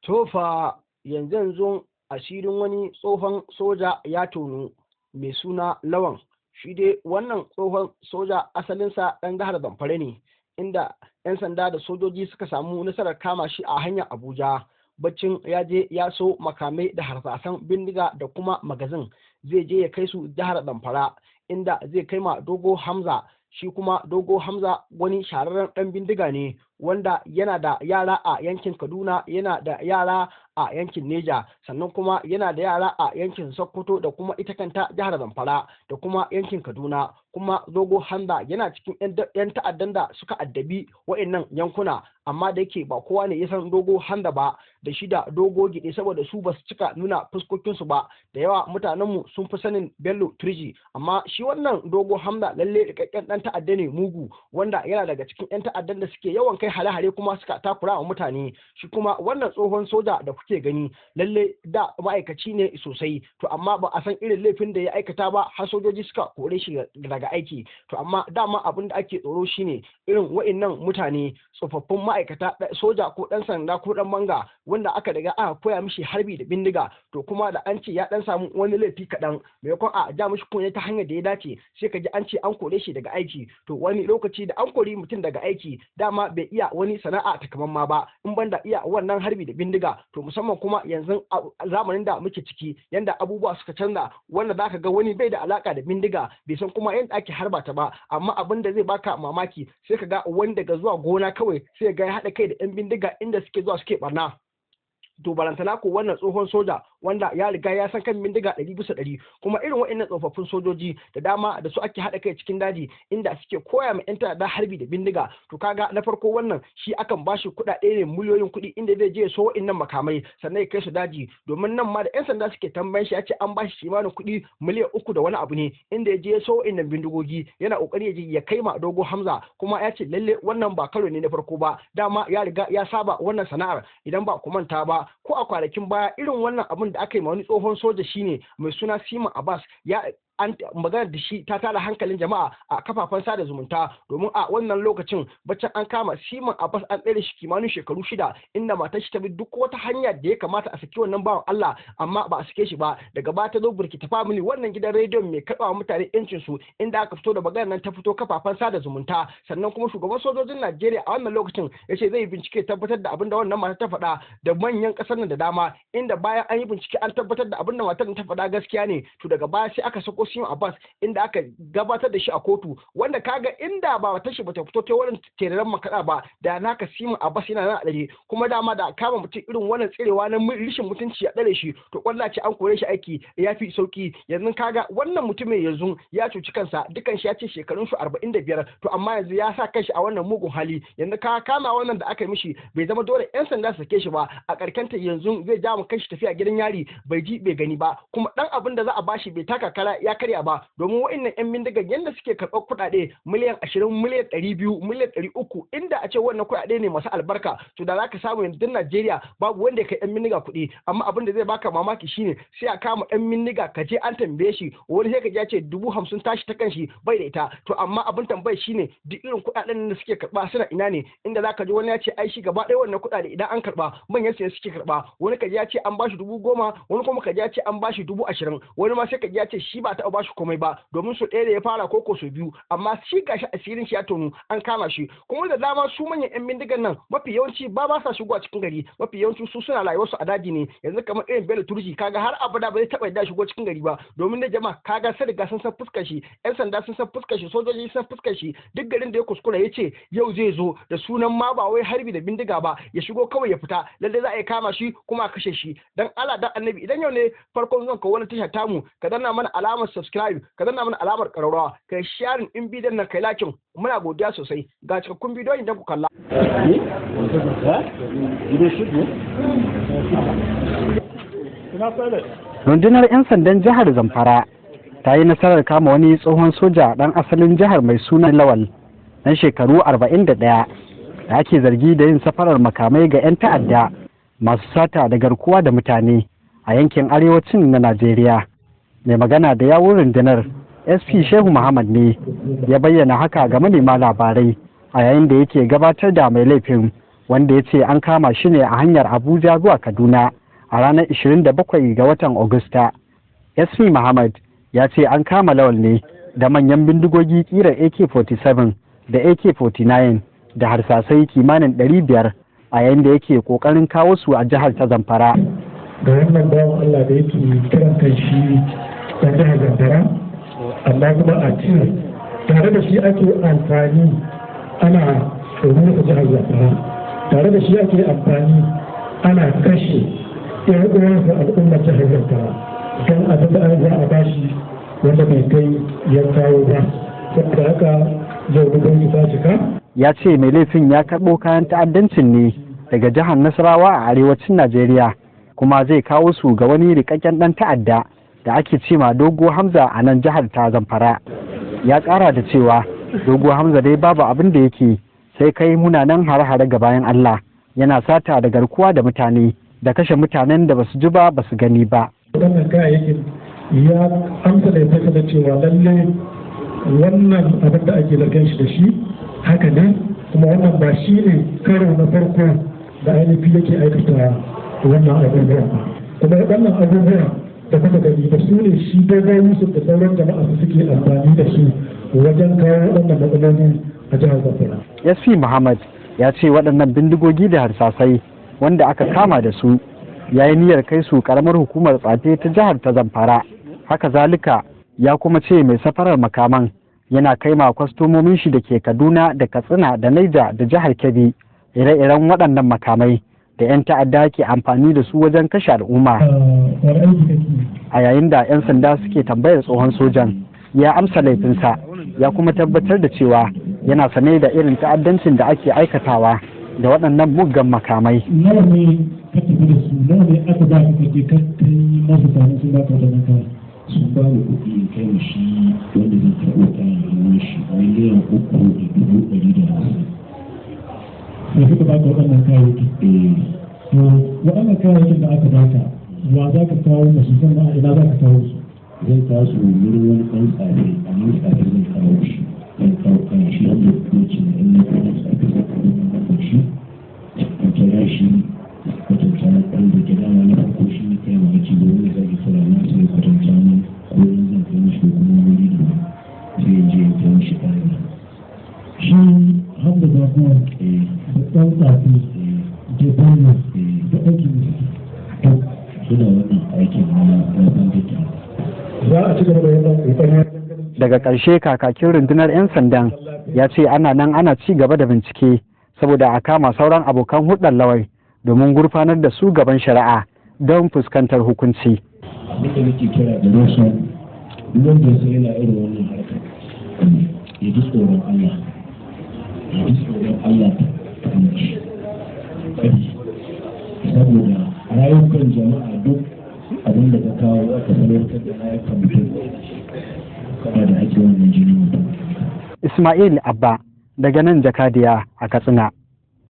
To fa, yanzu asirin wani tsohon soja ya tonu mai suna Lawan. Shi dai wannan tsohon soja asalinsa ɗan jihar Zamfara ne, inda 'yan sanda da sojoji suka samu nasarar kama shi a hanyar Abuja. Baccin ya je ya so makamai da harsasan bindiga da kuma magazin, zai je ya kai su jihar Zamfara, inda zai kai ma Dogo Hamza. Shi kuma Dogo Hamza wani shahararren ɗan bindiga ne wanda yana da yara a yankin Kaduna, yana da yara a yankin Neja, sannan kuma yana da yara a yankin Sokoto da kuma ita kanta jihar Zamfara da kuma yankin Kaduna. Kuma Dogo Hamza yana cikin 'yan ta'addan da suka addabi wa'annan yankuna, amma da yake ba kowa ne ya san Dogo Hamza ba da shi da Dogo Gide, saboda su ba su cika nuna fuskokinsu ba. Da yawa mutanenmu sun fi sanin Bello Turji, amma shi wannan Dogo Hamza lalle rikakken ɗan ta'adda ne mugu, wanda yana daga cikin 'yan ta'addan da suke yawan kai hare-hare kuma suka takura wa mutane. Shi kuma wannan tsohon soja da kuke gani lalle da ma'aikaci ne sosai, to amma ba a san irin laifin da ya aikata ba har sojoji suka kore shi daga aiki. To amma dama abin da ake tsoro shine irin wa'innan mutane, tsofaffin ma'aikata soja ko dan sanda ko dan manga, wanda aka riga aka koya mishi harbi da bindiga, to kuma da an ce ya dan samu wani laifi kaɗan, maimakon a ja mishi kunne ta hanyar da ya dace, sai ka ji an ce an kore shi daga aiki. To wani lokaci da an kori mutum daga aiki, dama bai iya wani sana'a takamamma ba in banda iya wannan harbi da bindiga. To musamman kuma yanzu zamanin da muke ciki, yanda abubuwa suka canza, wanda zaka ga wani bai da alaka da bindiga, bai san kuma yanda ake harba ta ba, amma abin da zai baka mamaki, sai ka ga wani daga zuwa gona kawai sai ga ya haɗa kai da yan bindiga inda suke zuwa suke barna. To balantana ko wannan tsohon soja wanda ya riga ya san kan bindiga 100%. Kuma irin waɗannan tsofaffin sojoji da dama da su ake haɗa kai cikin daji, inda suke koya ma 'yan ta'adda harbi da bindiga. To kaga na farko wannan shi akan bashi kuɗaɗe ne, miliyoyin kuɗi, inda zai je ya so waɗannan makamai sannan ya kai su daji. Domin nan ma da 'yan sanda suke tambayan shi, ya ce an bashi kimanin kuɗi miliyan 3 da wani abu ne, inda ya je ya so waɗannan bindigogi, yana ƙoƙari ya je ya kai ma Dogo Hamza. Kuma ya ce lalle wannan ba karo ne na farko ba, dama ya riga ya saba wannan sana'ar. Idan ba ku manta ba, ko a kwanakin baya irin wannan abun da aka yi ma wani tsohon soja, shine mai suna Simon Abbas, ya an magana da shi ta tara hankalin jama'a a kafafen sada zumunta, domin a wannan lokacin baccin an kama Simon Abbas an tsere shi kimanin shekaru 6, inda matar shi ta bi duk wata hanya da ya kamata a saki wannan bawan Allah, amma ba a sake shi ba. Daga baya ta zo Burkita Family, wannan gidan rediyon mai karɓa mutane yancin su, inda aka fito da maganar nan ta fito kafafen sada zumunta. Sannan kuma shugaban sojojin Najeriya a wannan lokacin ya ce zai bincike tabbatar da abin da wannan mata ta faɗa, da manyan ƙasar nan da dama, inda bayan an yi bincike an tabbatar da abin da matar ta faɗa gaskiya ne. To daga baya sai aka sako Simon Abbas, inda aka gabatar da shi a kotu, wanda kaga inda ba ta shi bata fito ta wurin tereren makaɗa ba, da naka Simon Abbas yana nan a ɗare. Kuma dama da kama mutum irin wannan tsirewa na rishin mutunci a ɗare shi, to kwalla ce an kore shi aiki ya fi sauki. Yanzu kaga wannan mutumin yanzu ya cuci kansa, dukan shi ya ce shekarun shi 45, to amma yanzu ya sa kanshi a wannan mugun hali. Yanzu ka kama wannan da aka yi mishi, bai zama dole 'yan sanda su sake shi ba. A karkenta yanzu zai ja mu kanshi tafiya gidan yari bai ji bai gani ba, kuma dan abin da za a bashi bai taka kara ya karya ba, domin wa'annan 'yan bindigan yadda suke karɓar kuɗaɗe miliyan 20, miliyan 200, miliyan 300, inda a ce wannan kuɗaɗe ne masu albarka, to da za ka samu yanzu Najeriya babu wanda ya kai 'yan bindiga kuɗi. Amma abin da zai baka mamaki shine sai a kama ɗan bindiga, ka je an tambaye shi, wani sai ka ji ya ce 50,000 tashi ta kanshi bai da ita. To amma abin tambayar shine, duk irin kuɗaɗen da suke karɓa suna ina ne? Inda za ka ji wani ya ce ai shi gaba ɗaya wannan kuɗaɗe idan an karɓa manyan su suke karɓa. Wani ka ji ya ce an bashi 10,000, wani kuma ka ji ya ce an bashi 20,000, wani ma sai ka ji ya ce shi ba taɓa bashi komai ba, domin su ɗaya da ya fara ko su biyu. Amma shi gashi asirin shi ya tonu, an kama shi. Kuma da dama su manyan 'yan bindigan nan mafi yawanci ba sa shigowa cikin gari, mafi yawanci su suna rayuwar su a daji ne. Yanzu kamar irin Bello Turji, kaga har abada ba zai taɓa yadda shigo cikin gari ba, domin da jama'a kaga sai riga sun san fuskar shi, 'yan sanda sun san fuskar shi, sojoji sun san fuskar shi. Duk garin da ya kuskura ya ce yau zai zo da sunan ma ba wai harbi da bindiga ba, ya shigo kawai ya fita, lalle za a yi kama shi kuma a kashe shi. Dan Allah dan Annabi, idan yau ne farkon zuwan ka wani tasha tamu, ka danna mana alamar subscribe, ka danna mana alamar ƙararrawa, kai sharing in bidiyon nan, kai liking. Muna godiya sosai. Ga cikakkun bidiyon idan ku kalla. Rundunar 'yan sandan jihar Zamfara ta yi nasarar kama wani tsohon soja ɗan asalin jihar mai suna Lawal, ɗan shekaru 41, da ake zargi da yin safarar makamai ga 'yan ta'adda masu sata da garkuwa da mutane a yankin arewacin na Najeriya. Mai magana da yawun rundunar, SP Shehu Muhammad, ne ya bayyana haka ga manema labarai a yayin da yake gabatar da mai laifin. wanda ya ce an kama shi ne a hanyar Abuja zuwa Kaduna a ranar 27 ga watan Agusta. SP Muhammad ya ce an kama Lawal ne da manyan bindigogi kira AK-47 da AK-49 da harsasai kimanin 500 a yayin da yake kokarin kawo su a jihar ta Zamfara. Ga wannan bawan Allah da yake kiran kan shi ɗan jihar Zamfara, amma kuma a ce tare da shi ake amfani ana rusa jihar Zamfara, tare da shi ake amfani ana kashe 'yan uwansa al'ummar jihar Zamfara don abin da an za a bashi wanda bai kai ya kawo ba. Saboda haka yau gwamnati ta cika. Ya ce mai laifin ya karɓo kayan ta'addancin ne daga jihar Nasarawa a arewacin Najeriya, kuma zai kawo su ga wani rikakken ɗan ta'adda da ake ce ma Dogo Hamza a nan jihar ta Zamfara. Ya ƙara da cewa Dogo Hamza dai babu abin da yake sai kai munanan hare-hare ga bayan Allah, yana sata da garkuwa da mutane da kashe mutanen da basu ji ba basu gani ba. Wannan kayayyakin ya amsa laifinsa da cewa lallai wannan abin da ake zargin shi da shi haka ne, kuma wannan ba shi ne karo na farko da ainihi yake aikata wannan abubuwan ba. Kuma waɗannan abubuwan da kuka gani da su ne shi Dogo Yusuf da sauran jama'a su suke amfani da su wajen kawo waɗannan matsaloli a jihar Zamfara. SP Muhammad ya ce waɗannan bindigogi da harsasai wanda aka kama da su ya yi niyyar kai su karamar hukumar Tsafe ta jihar ta Zamfara. Haka zalika ya kuma ce mai safarar makaman yana kai ma kwastomomin shi da ke Kaduna da Katsina da Naija da jihar Kebbi ire-iren waɗannan makamai da 'yan ta'adda ke amfani da su wajen kashe al'umma. A yayin da 'yan sanda suke tambayar tsohon sojan, ya amsa laifinsa ya kuma tabbatar da cewa yana sane da irin ta'addancin da ake aikatawa da waɗannan muggan makamai. Nawa ne ka tafi da su, nawa ne aka ba ka kaje ka kai masu tare sun baka waɗannan kayan? Sun ba ni kuɗi in kai ma shi wanda zan karɓo kayan hannun shi 3,150,000. Da suka baka waɗannan kayayyaki? Eh. To waɗannan kayayyakin da aka baka, wa za ka kawo masu, sannan a ina za ka kawo su? Zan kawo su wurin wani ɗan tsafe, a nan tsafe zan kawo shi. Zan kawo kayan shi wanda ya ce in na kai tsafe zan kawo shi. In kira shi kwatanta na ɗan da ke dama na farko shi ne kai ma aiki domin ya sake kira na sai ya kwatanta min ko in zan kai mishi ko kuma wuri da sai ya je ya kai mishi kayan. Shi Hamza Bakuwa da ɗan tsafe da Bello da aikin da suna wannan aikin na bandita. Za a ci gaba da wannan ƙoƙari. Daga ƙarshe kakakin rundunar 'yan sandan ya ce ana nan ana ci gaba da bincike saboda a kama sauran abokan hulɗar Lawai domin gurfanar da su gaban shari'a don fuskantar hukunci. Abin da nake kira da wasu, duk wanda ya san yana irin wannan harkar, ya ji tsoron Allah, ya ji tsoron Allah ta shi. Saboda rayukan jama'a duk abin da ka kawo aka salwantar da rayukan mutum, kana da haƙƙin wannan jinin mutum. Ismail Abba daga nan Jakadiya a Katsina.